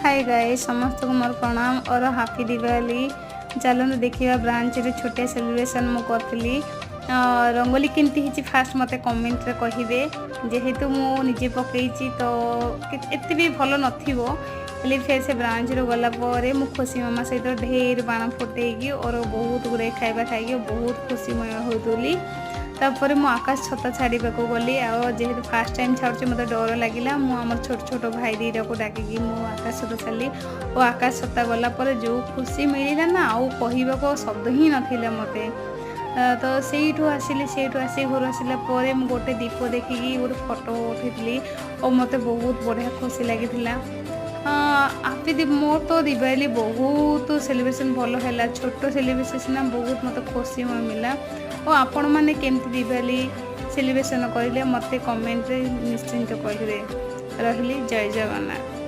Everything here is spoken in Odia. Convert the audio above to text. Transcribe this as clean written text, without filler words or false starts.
ହାଏ ଗାଇସ୍, ସମସ୍ତଙ୍କୁ ମୋର ପ୍ରଣାମ और ହାପି ଦିୱାଲି। ଚାଲନ୍ତୁ ଦେଖିବା, ବ୍ରାଞ୍ଚରେ ଛୋଟିଆ ସେଲିବ୍ରେସନ୍ ମୁଁ କରିଥିଲି। ରଙ୍ଗୋଲି କେମିତି ହେଇଛି, ଫାଷ୍ଟ ମୋତେ କମେଣ୍ଟରେ କହିବେ। ଯେହେତୁ ମୁଁ ନିଜେ ପକେଇଛି, ତ ଏତେ ବି ଭଲ ନଥିବ। ହେଲେ ଫେର୍ ସେ ବ୍ରାଞ୍ଚରୁ ଗଲା ପରେ ମୁଁ ଖୁସି ମାମା ସହିତ ଢେର ବାଣ ଫୁଟେଇକି और ବହୁତ ଗୁଡ଼ାଏ ଖାଇବା ଖାଇକି ବହୁତ ଖୁସିମୟ ହେଉଥିଲି। ତାପରେ ମୁଁ ଆକାଶ ଛତା ଛାଡ଼ିବାକୁ ଗଲି। ଆଉ ଯେହେତୁ ଫାଷ୍ଟ ଟାଇମ୍ ଛାଡ଼ୁଛି, ମୋତେ ଡର ଲାଗିଲା। ମୁଁ ଆମର ଛୋଟ ଛୋଟ ଭାଇ ଦୁଇଟାକୁ ଡାକିକି ମୁଁ ଆକାଶ ଛତା ଛାଡ଼ିଲି। ଓ ଆକାଶ ଛତା ଗଲା ପରେ ଯେଉଁ ଖୁସି ମିଳିଲା ନା, ଆଉ କହିବାକୁ ଆଉ ଶବ୍ଦ ହିଁ ନଥିଲା ମୋତେ। ତ ସେଇଠୁ ଆସିଲି। ସେଇଠୁ ଆସି ଘରୁ ଆସିଲା ପରେ ମୁଁ ଗୋଟେ ଦୀପ ଦେଖିକି ଗୋଟେ ଫଟୋ ଉଠେଇଥିଲି ଓ ମୋତେ ବହୁତ ବଢ଼ିଆ ଖୁସି ଲାଗିଥିଲା। ହାପି, ମୋର ତ ଦିୱାଲି ବହୁତ ସେଲିବ୍ରେସନ୍ ଭଲ ହେଲା। ଛୋଟ ସେଲିବ୍ରେସନ୍ ସିନା, ବହୁତ ମୋତେ ଖୁସି ମିଳିଲା। ଓ ଆପଣମାନେ କେମିତି ଦିୱାଲି ସେଲିବ୍ରେସନ୍ କରିଲେ, ମୋତେ କମେଣ୍ଟରେ ନିଶ୍ଚିନ୍ତ କହିବେ। ରହିଲି, ଜୟ ଜଗନ୍ନାଥ।